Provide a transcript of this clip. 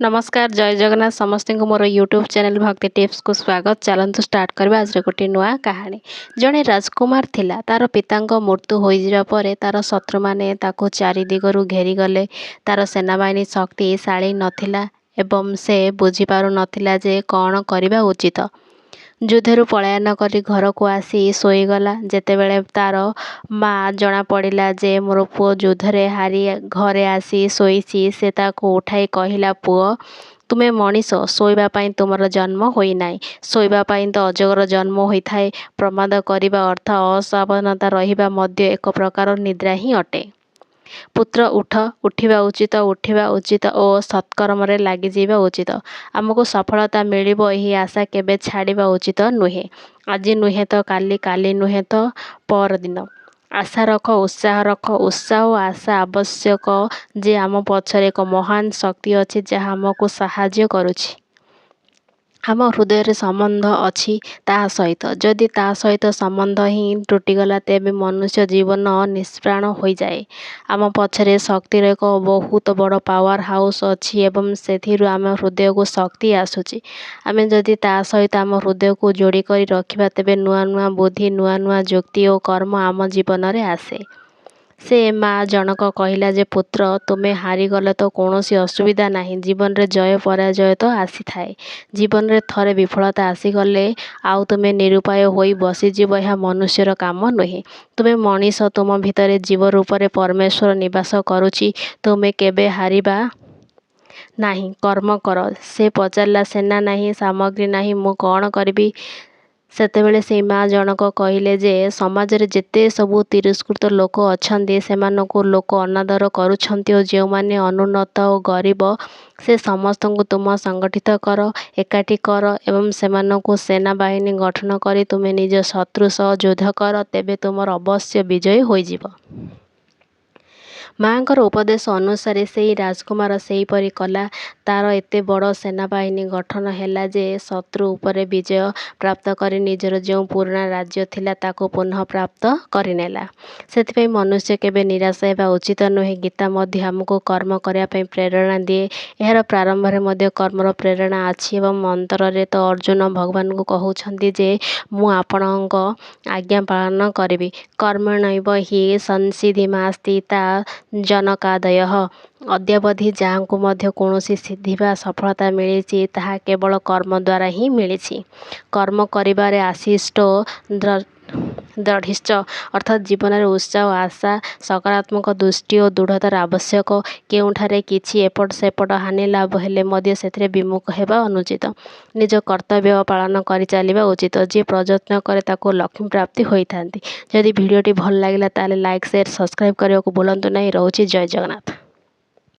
ନମସ୍କାର, ଜୟ ଜଗନ୍ନାଥ। ସମସ୍ତଙ୍କୁ ମୋର ୟୁଟ୍ୟୁବ୍ ଚ୍ୟାନେଲ୍ ଭକ୍ତି ଟିପ୍ସକୁ ସ୍ୱାଗତ। ଚାଲନ୍ତୁ ଷ୍ଟାର୍ଟ କରିବା ଆଜିର ଗୋଟିଏ ନୂଆ କାହାଣୀ। ଜଣେ ରାଜକୁମାର ଥିଲା। ତା'ର ପିତାଙ୍କ ମୃତ୍ୟୁ ହୋଇଯିବା ପରେ ତା'ର ଶତ୍ରୁମାନେ ତାକୁ ଚାରି ଦିଗରୁ ଘେରିଗଲେ। ତା'ର ସେନାବାହିନୀ ଶକ୍ତିଶାଳୀ ନଥିଲା ଏବଂ ସେ ବୁଝିପାରୁନଥିଲା ଯେ କ'ଣ କରିବା ଉଚିତ। ଯୁଦ୍ଧରୁ ପଳାୟନ କରି ଘରକୁ ଆସି ଶୋଇଗଲା। ଯେତେବେଳେ ତା'ର ମା' ଜଣାପଡ଼ିଲା ଯେ ମୋର ପୁଅ ଯୁଦ୍ଧରେ ହାରି ଘରେ ଆସି ଶୋଇଛି, ସେ ତାକୁ ଉଠାଇ କହିଲା, ପୁଅ, ତୁମେ ମଣିଷ, ଶୋଇବା ପାଇଁ ତୁମର ଜନ୍ମ ହୋଇନାହିଁ। ଶୋଇବା ପାଇଁ ତ ଅଜଗର ଜନ୍ମ ହୋଇଥାଏ। ପ୍ରମାଦ କରିବା ଅର୍ଥାତ୍ ଅସାବଧାନତା ରହିବା ମଧ୍ୟ ଏକ ପ୍ରକାର ନିଦ୍ରା ହିଁ ଅଟେ। ପୁତ୍ର, ଉଠ, ଉଠିବା ଉଚିତ, ଉଠିବା ଉଚିତ ଓ ସତ୍କର୍ମରେ ଲାଗିଯିବା ଉଚିତ। ଆମକୁ ସଫଳତା ମିଳିବ ଏହି ଆଶା କେବେ ଛାଡ଼ିବା ଉଚିତ ନୁହେଁ। ଆଜି ନୁହେଁ ତ କାଲି, କାଲି ନୁହେଁ ତ ପରଦିନ। ଆଶା ରଖ, ଉତ୍ସାହ ରଖ। ଉତ୍ସାହ ଓ ଆଶା ଆବଶ୍ୟକ ଯେ ଆମ ପଛରେ ଏକ ମହାନ ଶକ୍ତି ଅଛି, ଯାହା ଆମକୁ ସାହାଯ୍ୟ କରୁଛି। ଆମ ହୃଦୟରେ ସମ୍ବନ୍ଧ ଅଛି ତା' ସହିତ। ଯଦି ତା' ସହିତ ସମ୍ବନ୍ଧ ହିଁ ତୁଟିଗଲା, ତେବେ ମନୁଷ୍ୟ ଜୀବନ ନିଷ୍ପ୍ରାଣ ହୋଇଯାଏ। ଆମ ପଛରେ ଶକ୍ତିର ଏକ ବହୁତ ବଡ଼ ପାୱାର ହାଉସ୍ ଅଛି ଏବଂ ସେଥିରୁ ଆମ ହୃଦୟକୁ ଶକ୍ତି ଆସୁଛି। ଆମେ ଯଦି ତା' ସହିତ ଆମ ହୃଦୟକୁ ଯୋଡ଼ି କରି ରଖିବା, ତେବେ ନୂଆ ନୂଆ ବୁଦ୍ଧି, ନୂଆ ନୂଆ ଯୁକ୍ତି ଓ କର୍ମ ଆମ ଜୀବନରେ ଆସେ। ସେ ମା' ଜଣକ କହିଲା ଯେ ପୁତ୍ର, ତୁମେ ହାରିଗଲେ ତ କୌଣସି ଅସୁବିଧା ନାହିଁ। ଜୀବନରେ ଜୟ ପରାଜୟ ତ ଆସିଥାଏ। ଜୀବନରେ ଥରେ ବିଫଳତା ଆସିଗଲେ ଆଉ ତୁମେ ନିରୁପାୟ ହୋଇ ବସିଯିବ, ଏହା ମନୁଷ୍ୟର କାମ ନୁହେଁ। ତୁମେ ମଣିଷ, ତୁମ ଭିତରେ ଜୀବ ରୂପରେ ପରମେଶ୍ୱର ନିବାସ କରୁଛି। ତୁମେ କେବେ ହାରିବା ନାହିଁ, କର୍ମ କର। ସେ ପଚାରିଲା, ସେନା ନାହିଁ, ସାମଗ୍ରୀ ନାହିଁ, ମୁଁ କ'ଣ କରିବି? ସେତେବେଳେ ସେଇ ମା' ଜଣକ କହିଲେ ଯେ ସମାଜରେ ଯେତେ ସବୁ ତିରସ୍କୃତ ଲୋକ ଅଛନ୍ତି, ସେମାନଙ୍କୁ ଲୋକ ଅନାଦର କରୁଛନ୍ତି ଓ ଯେଉଁମାନେ ଅନୁନ୍ନତ ଓ ଗରିବ, ସେ ସମସ୍ତଙ୍କୁ ତୁମ ସଂଗଠିତ କର, ଏକାଠି କର ଏବଂ ସେମାନଙ୍କୁ ସେନାବାହିନୀ ଗଠନ କରି ତୁମେ ନିଜ ଶତ୍ରୁ ସହ ଯୁଦ୍ଧ କର, ତେବେ ତୁମର ଅବଶ୍ୟ ବିଜୟ ହୋଇଯିବ। ମା'ଙ୍କର ଉପଦେଶ ଅନୁସାରେ ସେଇ ରାଜକୁମାର ସେହିପରି କଲା। ତା'ର ଏତେ ବଡ଼ ସେନାବାହିନୀ ଗଠନ ହେଲା ଯେ ଶତ୍ରୁ ଉପରେ ବିଜୟ ପ୍ରାପ୍ତ କରି ନିଜର ଯେଉଁ ପୁରୁଣା ରାଜ୍ୟ ଥିଲା, ତାକୁ ପୁନଃ ପ୍ରାପ୍ତ କରିନେଲା। ସେଥିପାଇଁ ମନୁଷ୍ୟ କେବେ ନିରାଶ ହେବା ଉଚିତ ନୁହେଁ। ଗୀତା ମଧ୍ୟ ଆମକୁ କର୍ମ କରିବା ପାଇଁ ପ୍ରେରଣା ଦିଏ। ଏହାର ପ୍ରାରମ୍ଭରେ ମଧ୍ୟ କର୍ମର ପ୍ରେରଣା ଅଛି ଏବଂ ଅନ୍ତରରେ ତ ଅର୍ଜୁନ ଭଗବାନଙ୍କୁ କହୁଛନ୍ତି ଯେ ମୁଁ ଆପଣଙ୍କ ଆଜ୍ଞା ପାଳନ କରିବି। କର୍ମଣ୍ୟେବ ହି ସଂସିଦ୍ଧିମାସ୍ଥିତା ଜନକାଦୟଃ। ଅଦ୍ୟାବଧି ଯାହାଙ୍କୁ ମଧ୍ୟ କୌଣସି ସିଦ୍ଧି ବା ସଫଳତା ମିଳିଛି, ତାହା କେବଳ କର୍ମ ଦ୍ୱାରା ହିଁ ମିଳିଛି। କର୍ମ କରିବାରେ ଆଶିଷ୍ଟୋ ଦୃଢ଼ଶ୍ଚ, ଅର୍ଥାତ୍ ଜୀବନରେ ଉତ୍ସାହ, ଆଶା, ସକାରାତ୍ମକ ଦୃଷ୍ଟି ଓ ଦୃଢ଼ତାର ଆବଶ୍ୟକ। କେଉଁଠାରେ କିଛି ଏପଟ ସେପଟ ହାନି ଲାଭ ହେଲେ ମଧ୍ୟ ସେଥିରେ ବିମୁଖ ହେବା ଅନୁଚିତ। ନିଜ କର୍ତ୍ତବ୍ୟ ପାଳନ କରିଚାଲିବା ଉଚିତ। ଯିଏ ପ୍ରଯତ୍ନ କରେ, ତାକୁ ଲକ୍ଷ୍ମୀ ପ୍ରାପ୍ତି ହୋଇଥାନ୍ତି। ଯଦି ଭିଡ଼ିଓଟି ଭଲ ଲାଗିଲା, ତାହେଲେ ଲାଇକ୍, ସେୟାର, ସବସ୍କ୍ରାଇବ୍ କରିବାକୁ ଭୁଲନ୍ତୁ ନାହିଁ। ରହୁଛି, ଜୟ ଜଗନ୍ନାଥ।